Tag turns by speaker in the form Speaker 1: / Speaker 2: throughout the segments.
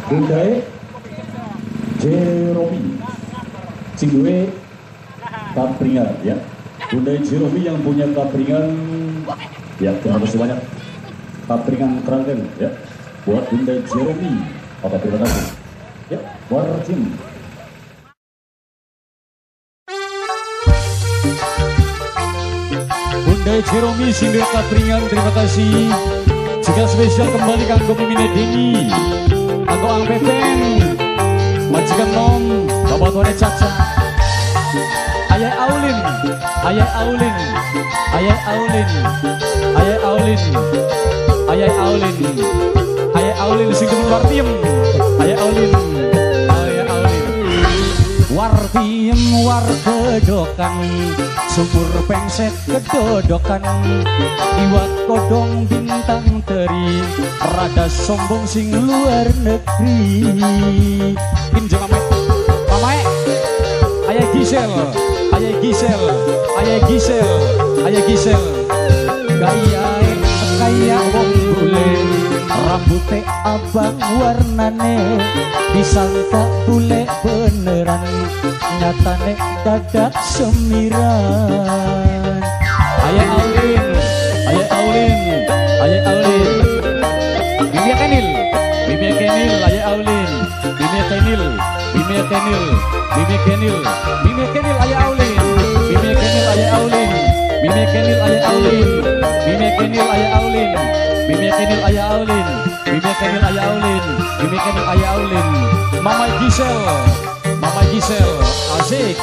Speaker 1: Bunda Jeromi sing duwe kapringan ya. Bunda Jeromi yang punya kapringan ya, terima kasih banyak. Kapringan kerangkeng ya buat Bunda Jeromi. Oke, terima kasih. Ya, Wartim. Bunda Jeromi sing duwe kapringan, terima kasih. Juga spesial kembali kanggo Mimine Dini. Aku Ang Pepeng, majikan nom, bapak tuane Caca, Ayah Aulin, Ayah Aulin, Ayah Aulin, Ayah Aulin, Ayah Aulin, Ayah Aulin, sing demen Wartiem, Ayah Aulin, Ayah Aulin, Wartiem war kedokan, sumur pengset kedodokan, iwak kodong bintang teri, rada sombong sing luar negeri. Pinjam mamae, mamae, ayah Gisel, ayah Gisel, ayah Gisel, ayah Gisel, gaya kaya wong bule, rambute abang warnane, disangka bule beneran, nyatane dadak semiran. Ayah Aulin, Ayah Aulin, Ayah Aulin, Mimi Kenil, Mimi Kenil, Ayah Aulin, Mimi Kenil, Mimi Kenil, Mimi Kenil, Mimi Kenil, Ayah Aulin, Mimi Kenil, Ayah Aulin, Mimi Kenil, Ayah Aulin, Mimi Kenil, Ayah Aulin, Mimi Kenil, Ayah Aulin, Mimi Kenil, Ayah Aulin, Mimi Kenil, Ayah Aulin, Mama Gisel, Mama Gisel, asik,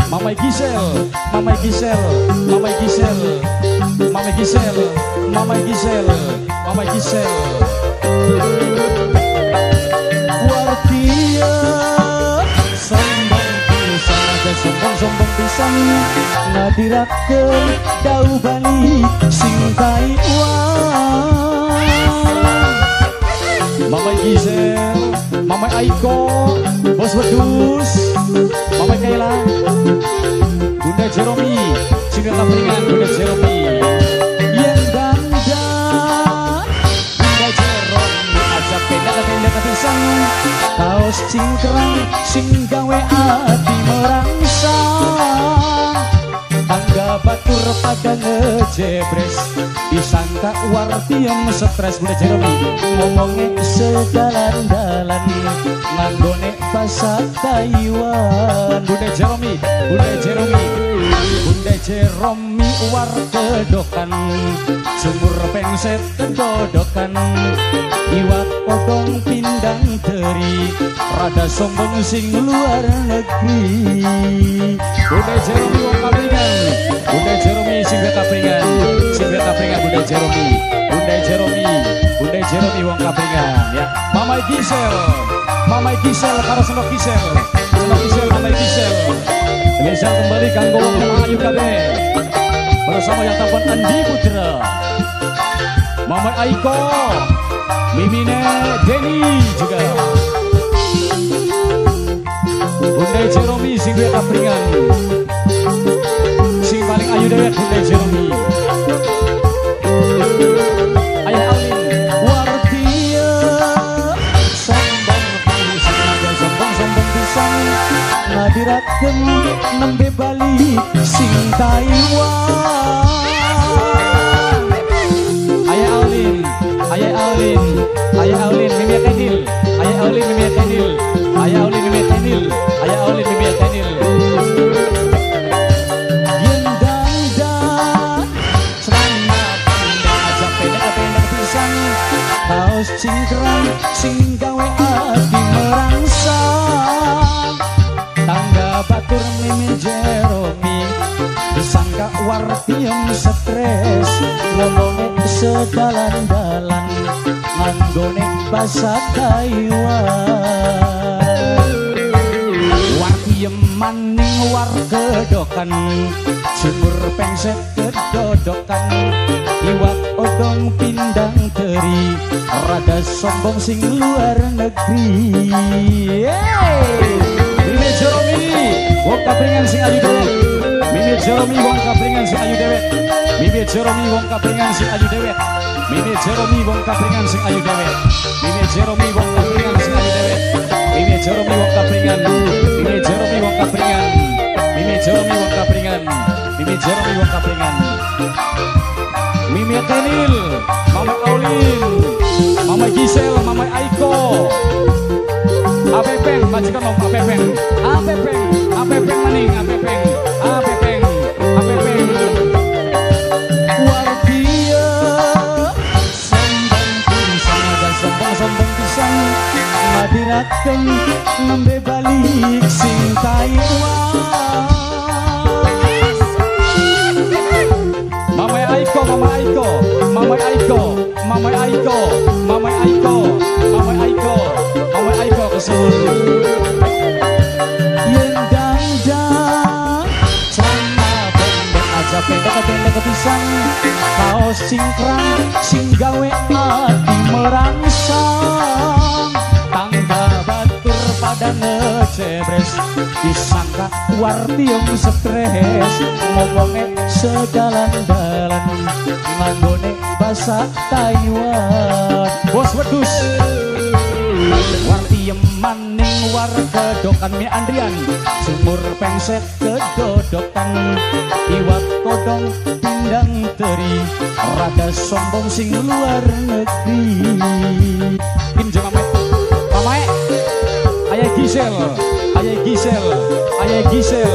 Speaker 1: Mama Gisel, Mama Gisel, Mama Gisel, Mama Gisel, Mama Gisel, Mama Gisel. Wartia sombong pisan aja sombong-sombong pisan, ngadirakeun dau bali sing Taiwan. Mama Gisel, Mama Aiko, Bos Wedus, Mama Kayla, Bunda Jeromi, sing kapringan Bunda Jeromi. Yen dandan Bunda Jeromi aja pendak-pendak pisan, kaos cingkrang sing gawe ati merangsang. Tangga batur pada ngejebres, disangka Wartiem stres. Bunda Jeromi ngomongnya sedalan-dalan, nganggone basa Taiwan. Bunda Jeromi, Bunda Jeromi, Bunda Jeromi war kedokan, sumur pengset kedodokan, iwak kodong pindang teri, rada sombong sing luar negeri. Bunda Jeromi wong kapringan, Bunda Jeromi sing kapringan, sing kapringan Bunda Jeromi, Bunda Jeromi, Bunda Jeromi wong kapringan ya. Mama Gisel, Mama Gisel karo Senok Gisel, Senok Gisel, Mama Gisel. Gisel kembali kanggo wong ayu kabeh. Bersama yang tampan Andi Putra, Mama Aiko, Mimine Denny juga. Bunda Jeromi sing duwe kapringan, sing paling ayu dewek Bunda Jeromi. Ayah Aulin, Wartia sombong pisan aja sombong-sombong pisan, ngadirakeun nembe bali sing Taiwan. Ayah Aulin, Ayah Aulin, Ayah Aulin, Mimi Kenil, Ayah Aulin, Mimi Kenil, Ayah Aulin, Mimi Kenil, Ayah Aulin, Mimi Kenil. Yen dandan celana pendek aja pendek-pendek pisan, kaos cingkrang sing gawe ati merangsang. Tangga batur Mimi Jeromi, disangka Wartiem stres, ngomongnya sedalan-dalan, nganggone basa Taiwan. Wartiem maning war kedokan, sumur pengset kedodokan, iwak odong pindang teri, rada sombong sing luar negeri. Mimi Jeromi, wong kapringan sing ayu dewek. Mimi Jeremy wong kapringan sing ayu dewek. Mimi Jeremy wong kapringan sing ayu dewek. Mimi Jeremy wong kapringan sing ayu dewek. Mimi Jeremy wong kapringan sing ayu dewek. Mimi Jeremy wong kapringan. Mimi Jeremy wong kapringan. Mimi Jeremy wong kapringan. Mimi Jeremy wong kapringan. Mimi Kenil, Mama Aulin, Mama Gisel, Mama Aiko. Apepeng, majikan om Apepeng. Apepeng, Apepeng maning, Apepeng, Apepeng, Apepeng. Wartia sombong pisan, ada sombong-sombong pisan. Madiraken nembe balik sing Taiwan. Mama Aiko, Mama Aiko, Mama Aiko, Mama Aiko, Mama Aiko, Mama Aiko, Mama Aiko kesuwun. Yen dangdang celana pendek aja pendek-pendek pisan, kaos cingkrang sing gawe ati merangsang. Tangga batur pada ngecebres, disangka wartiem stres, ngomongnya sedalan-dalan nganggone basa Taiwan. Bos wedus wartiem maning war kedokan mi Andrian, sumur pengset kedodokan, iwak kodong pindang teri, rada sombong sing luar negeri. Pinjam mamae, mamae, ayah Gisel, ayah Gisel, ayah Gisel,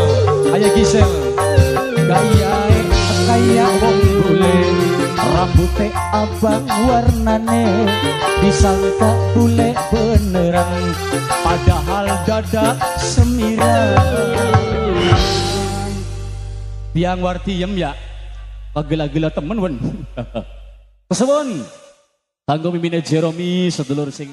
Speaker 1: ayah Gisel. Gayae kaya wong bule, rambute abang warnane, disangka bule beneran, padahal dada semiran. Tiang wartiem ya, pagela-gela temen wen. Kesuwun. Kanggo mimine Jeremy sedulur sing